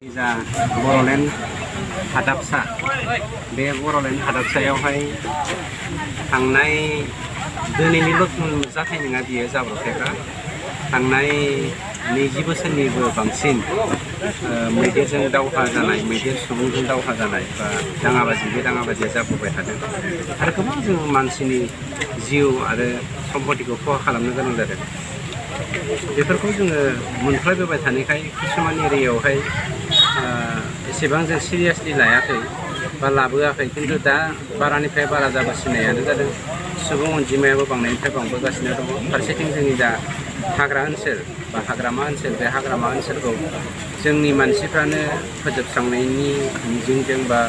जा बर'लेण्ड हादाबसा बे बर'लेण्ड हादाबसायावहाय थांनाय दिनैनिल' जाथाय नङा बियो जाब्रबथायफ्रा थांनाय 20 बोसोरनिबो बांसिन मैदेरजों दावहा जानाय मैदेर सुबुंजों दावहा जानाय बा दाङाबाजि बे दाङाबाजिया जाबोबाय थादों आरो गोबां जों मानसिनि जिउ आरो सम्पतिखौ खहा खालामनो गोनां जादों। बेफोरखौ जोङो मोनफ्लायबोबाय थानायखाय किसुमान एरियायावहाय एसेबां जों सिरियासलि लायाखै बा लाबोआखै खिन्थु दा बारानिफ्राय बारा जाबोसिननायानो जादों सुबुं अनजिमायाबो बांनायनिफ्राय बांबोगासिनो दङ। फारसेथिं जोंनि जा हाग्रा ओनसोल बा हाग्रामा ओनसोल बे हाग्रामा ओनसोलखौ जोंनि मानसिफ्रानो फोजोबस्रांनायनि मिजिंजों बा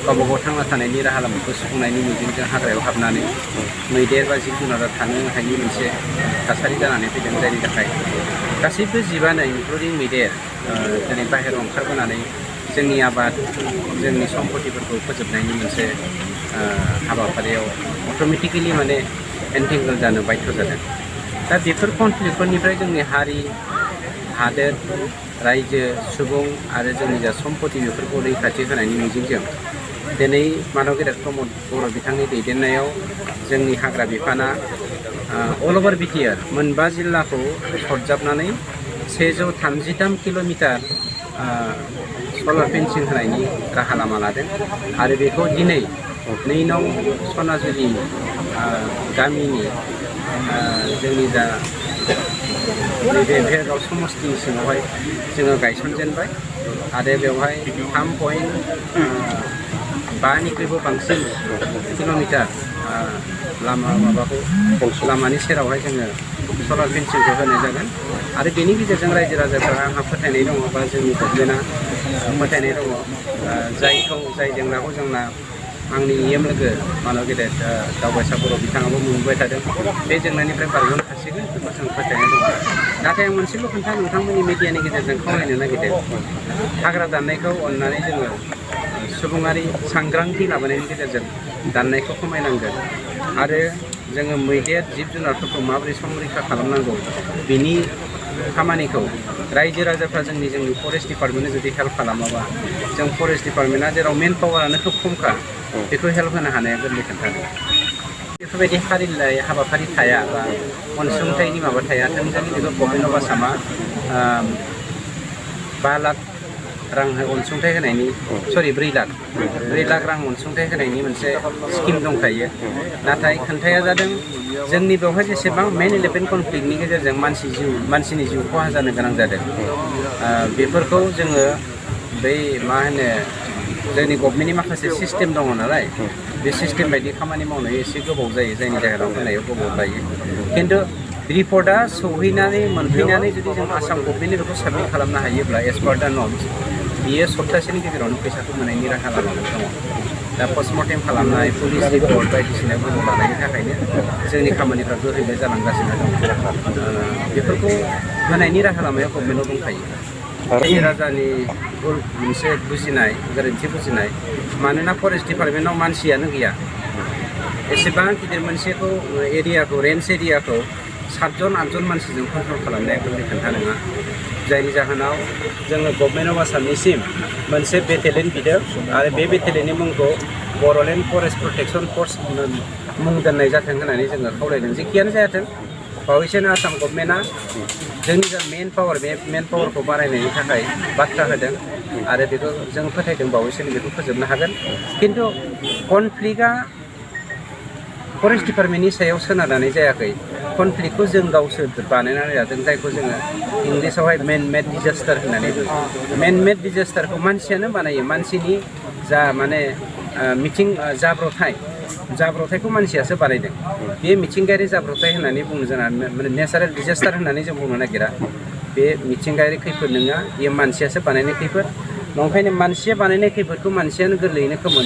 गावबागाव थांना थानायनि राहा लामाखौ सुफुंनायनि मिजिंजों हाग्रायाव हाबनानै मैदेर बा जिब जुनारा थानो हायि मोनसे थासारि जानानै फैदों, जायनि थाखाय गासैबो जिबानो इनक्लुडिं मैदेर दिनै बाहेरायाव ओंखारबोनानै जोंनि आबाद जोंनि सम्पतिफोरखौ फोजोबनायनि मोनसे हाबाफारियाव अट'मेटिकेलि माने एन्टेंगल जानो बाध्य जादों। दा बेफोर कनफ्लिक्टफोरनिफ्राय जोंनि हारि हादोर रायजो सुबुं आरो जोंनि जा सम्पति बेफोरखौ रैखाथि होनायनि मिजिंजों दिनै मानव गेदेर प्रमद बर' बिथांनि दैदेननायाव जोंनि हाग्रा बिफाना अल अभार बिटिआर मोनबा जिल्लाखौ सरजाबनानै 133 किल'मिटार सलार फेन्सिं होनायनि राहा लामा लादों आरो बेखौ दिनै 2 नं सनाजुलि गामिनि जोंनि जा नैबे भेरगाव समस्तिनि सिङावहाय जोङो गायसनजेनबाय आरो बेवहाय 3.5निख्रुइबो बांसिन किल'मिटार लामानि सेरावहाय जोङो सलार फेन्सिंखौ होनाय जागोन आरो बेनि गेजेरजों रायजो राजाफ्रा आंहा फोथायनाय दङ बा जोंनि गभर्नमेन्टआ फोथायनाय दङ जाय जेंनाखौ जोंना आंनि इएम लोगो मानव गेदेर दावबायसा बर' बिथाङाबो मोनबोबाय थादों, बे जेंनानिफ्राय बारग'नो हासिगोन बेखौ जों फोथायनाय दङ। नाथाय आं मोनसेल' खोथा नोंथांमोननि मिडियानि गेजेरजों खावलायनो नागिरदों, हाग्रा दाननायखौ अननानै जोङो सुबुङारि सांग्रांथि लाबोनायनि गेजेरजों दाननायखौ खमायनांगोन आरो जोङो मैदेर जिब जुनारफोरखौ माबोरै संरैखा खालामनांगौ बिनि खामानिखौ रायजो राजाफ्रा जोंनि फरेस्ट डिपार्टमेन्टआ जुदि हेल्प खालामाबा जों फरेस्ट डिपार्टमेन्टआ जेराव मेन पावारानो खोब खमखा बेखौ हेल्प होनो हानाया गोरलै खोथा नङा। बेफोरबायदि फारिलाइ हाबाफारि थाया बा अनसुंथाइनि माबा थाया, थोंजोङै बेखौ गभर्नमेन्ट अफ आसामा 5 लाख रां अनसुंथाइ होनायनि 4 लाख रां अनसुंथाइ होनायनि मोनसे स्किम दंखायो। नाथाय खोन्थाया जादों जोंनि बेवहाय जेसेबां मेन इलेभेन्ट कनफ्लिक्टनि गेजेरजों मानसिनि जिउ खहा जानो गोनां जादों बेफोरखौ जोङो बै मा होनो जोंनि गभर्नमेन्टनि माखासे सिस्टेम दङ नालाय बे सिस्टेम बायदि खामानि मावनायाव एसे गोबाव जायो, जायनि जाहोनाव होनायाव गोबाव लायो। खिन्थु रिपर्टआ मोनफैनानै जुदि जों आसाम गभर्नमेन्टनि बेखौ साबमिट खालामनो हायोब्ला एस पार दा नर्म्स बियो सप्तासेनि गेजेरावनो फैसाखौ मोननायनि राहा लामा दङ। दा पस्टमर्टेम खालामनाय पुलिस रिपर्ट बायदिसिनाफोरखौ लानायनि थाखायनो जोंनि खामानिफ्रा गोरलैनो जालांगासिनो दं। बेफोरखौ होनायनि राहा लामाया गभर्नमेन्टआव दंखायो। रायजो राजानि भुल मोनसे बुजिनाय गोरोन्थि बुजिनाय, मानोना फरेस्ट डिपार्टमेन्टआव मानसियानो गैया। एसेबां गिदिर मोनसेखौ एरियाखौ रेन्ज एरियाखौ 7-8 मानसिजों कन्ट्रल खालामनाया गोरलै खोथा नङा, जायनि जाहोनाव जोङो गभर्नमेन्ट अफ आसामनिसिम मोनसे बेटेलियन बिदों आरो बे बेटेलियननि मुंखौ बर'लेण्ड फरेस्ट प्रटेक्शन फर्स मुं दोननाय जाथों होननानै जोङो खावलायदों। जेखियानो जायाथों बावैसोनो आसाम गभर्नमेन्टआ जोंनि जा मेन पावार बे मेन पावारखौ बारायनायनि थाखाय बाथ्रा होदों आरो बेखौ जों फोथायदों बावैसोनो बेखौ फोजोबनो हागोन। खिन्थु कनफ्लिक्टआ फरेस्ट डिपार्टमेन्टनि सायाव सोनारनानै जायाखै, कनफ्लिक्टखौ जों गावसोर बानायनानै लादों, जायखौ जोङो इंलिसावहाय मेन मेड डिजास्टार होननानै बुङो। मेन मेड डिजास्टारखौ मानसियानो बानायो, मानसिनि जा माने जाब्रबथायखौ मानसियासो बानायदों। बे मिथिंगायारि जाब्रबथाय होननानै बुंनो जोंहा माने नेचारेल डिजास्टार होननानै जों बुंनो नागिरा। बे मिथिंगायारि खैफोद नङा, बेयो मानसियासो बानायनाय खैफोद। नंखायनो मानसिया बानायनाय खैफोदखौ मानसियानो गोरलैयैनो खोमोरो।